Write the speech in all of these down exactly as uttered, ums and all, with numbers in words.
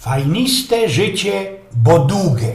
Fajniste życie, bo duge.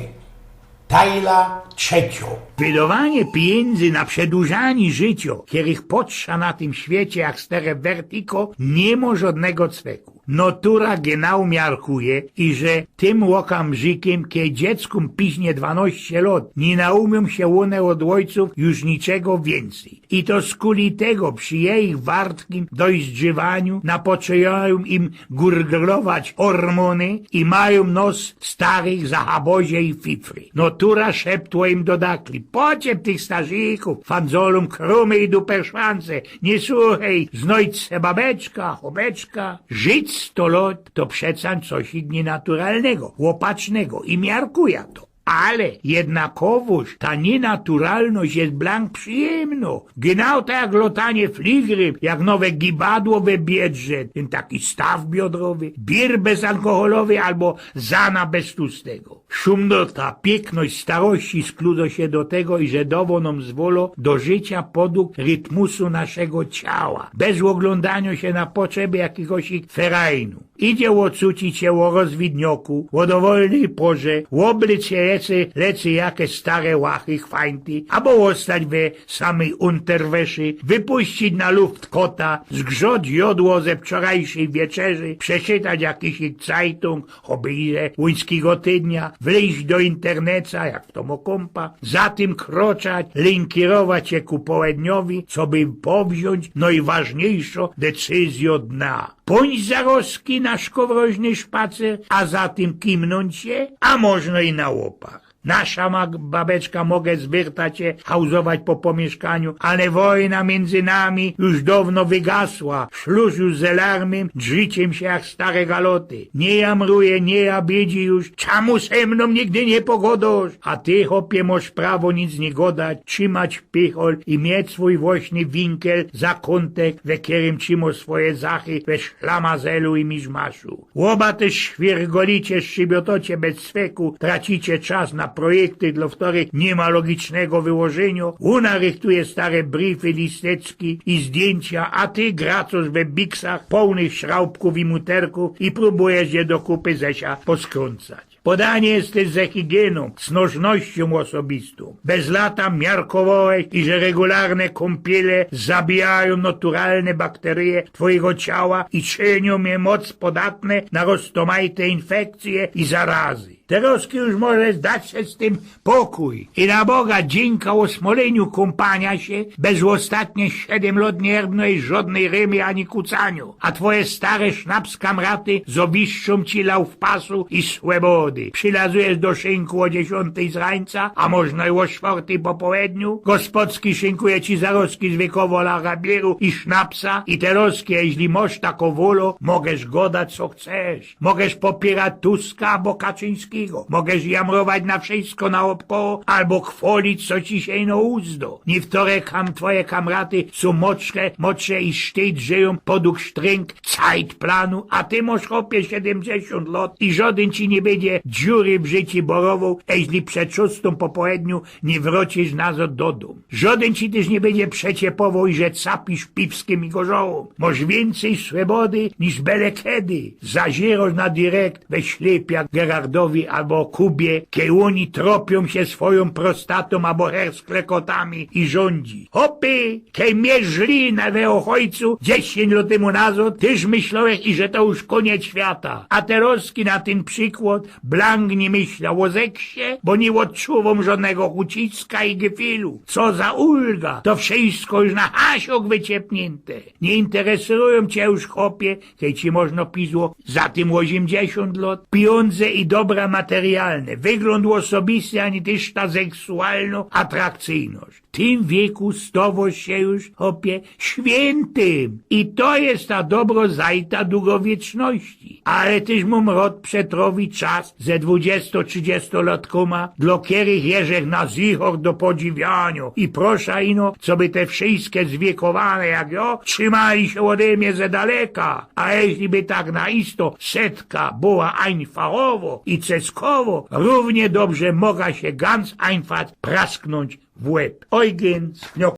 Tajla Trzecio. Wydowanie pijynzy na przedłużanie życio, kerych potrza na tym świecie jak stere wertiko, niy mo żodnego cweku. Natura genau miarkuje, iże tym ôkamżikym, kej dzieckōm piźnie dwanoście lot, niy naumiōm sie ône ôd ôjcōw już niczego wiyncyj. I to skuli tego przi jejich wartkim dojzdrzywaniu napoczynajōm im gurglować ôrmōny i majōm nos starych za habozie i fifry. Natura szeptło im do dakli: „Pociep tych starzikōw, fandzolōm krōmy i duperszwance, niy suchej, znojć se babeczka, chopeczka”. Żyć sto lot to przeca coś niynaturalnego, ôpacznego i miarkuja to. Ale jednakowōż ta niynaturalność je blank przijymno. Genau tak jak lotanie fligrym, jak nowe gibadło we biedrze, tyn taki staw biodrowy, bir bezalkoholowy abo zana bez tłustego. Szumnota, piykność starości skludo sie do tego, iże dowo nōm zwolo do życia podug rytmusu naszego ciała, bez ôglōndanio sie na potrzeby jakigoś ferajnu. Idzie ôcucić sie ô rozwidnioku, ô dowolnyj porze, ôblyć sie lecy, lecy jakeś stare łachy, chwajnty, abo ôstać we samyj unterwäszy, wypuścić na luft kota, zgrzot jodło ze wczorajszyj wieczerzy, przeczytać jakiś cajtung, choby iże łuńskigo tydnia, wlyźć do interneca, jak to mo kōmpa, za tym kroczać, lynkirować sie ku połedniowi, coby powziōńć nojważniyjszõ decyzjõ dnia. Pōńć zarozki na szkowroźny szpacer, a za tym kimnōńć sie, a możno i na ôpach. Nasza ma-, babeczka moge z wyrta sie hałzować po pōmiyszkaniu, ale wojna miyndzy nami już downo wygasła, szlus już z alarmym drzicie sie jak stare galoty. Niy jamruje, niy jabidzi już, „Czamu ze mnōm nigdy niy pogodŏsz?” A ty, chopie, mosz prawo nic niy godać, trzimać pichol i mieć swōj włŏsny winkel, zakōntek, we kerym trzimasz swoje zachy we szlamazelu i miszmaszu. Ôba tyż świergolicie, szczybiŏtocie bez cweku, tracicie czas na projekty, dlŏ wtōrych niy ma logicznego wyłożyniŏ. Ôna rychtuje stare briefy, listeczki i zdjyncia, a ty gracosz we biksach połnych szraubkōw i muterkōw i prōbujesz je do kupy ze sia poskrōncać. Podany jesteś ze higiynōm, z nożnościōm ôsobistōm. Bez lata miarkowołeś, iże regularne kōmpile zabijajōm naturalne bakteryje twojigo ciała i czyniōm je moc podatne na roztōmajte infekcje i zarazy. Terŏzki już możesz dać se z tym pokōj. I na Boga dziynkŏ ôsmolyniu kōmpaniŏ sie bez ôstatnie siedym lŏt niy rybnōłeś żŏdnyj rymy ani kucaniŏ. A twoje stare sznapskamraty zawiszczōm ci laufpasu i słebody. Przilazujesz do szynku ô dziesiōntyj z rańca, a możno i ô sztwŏrtyj po połedniu. Gospodski szynkuje ci zarŏzki z wykowola, rabieru i sznapsa. I terŏzki, jeźli mosz takõ wolã, możesz godać, co chcesz. Możesz popiyrać Tuska abo Kaczyńskigo. Możesz jamrować na wszysko naôbkoło abo chwŏlić, co ci sie ino uzdŏ. Niywtore kam-, twoje kamraty sōm młodsze, młodsze i sztejt żyjōm podug sztrynk Zeitplanu, a ty mosz, chopie, siedymdziesiōnt lŏt i żŏdyn ci niy bydzie dziury w życiu borowoł, jeźli przed szōstōm po połedniu niy wrōcisz nazŏd do dōm. Żŏdyn ci tyż niy bydzie przeciepowoł, iże capisz piwskim i gorzołōm. Mosz wiyncyj swobody niż bele kedy. Zazirosz na direkt we ślepia Gerardowi abo Kubie, kej ôni tropiōm sie swojōm prostatōm abo hersklekotami i rzōndzi. Chopie, kej mie żli na we ôchojcu dziesiyńć lŏt tymu nazŏd, tyż myślołeś, iże to już kōniec świata. A terŏzki na tyn przikłŏd blank niy myśloł ô seksie, bo niy ôdczuwōm żŏdnego łuciska i gefülu. Co za ulga, to wszysko już na hasiok wyciepniynte. Niy interesujōm cie już, chopie, kej ci możno pizło za tym ôziymdziesiōnt lŏt, pijōndze i dobra materialne, wyglōnd ôsobisty, ani tyż ta seksualnŏ atrakcyjność. W tym wieku stŏwosz sie już, chopie, świyntym. I to je ta dobrŏ zajta dugowieczności. Ale tyż mōm rŏd przetrowić czas ze dwudziesto-trzidziestolatkinkōma, dlŏ kerych jeżech na zichor do podziwianiŏ. I prosza ino, coby te wszyjske zwiekowane jak jŏ trzimali sie ôdy mie ze daleka. A jeźli by tak na isto setka była einfachowo i ceskowo, rōwnie dobrze moga sie ganz einfach prasknōńć w łeb. Eugen Sniok.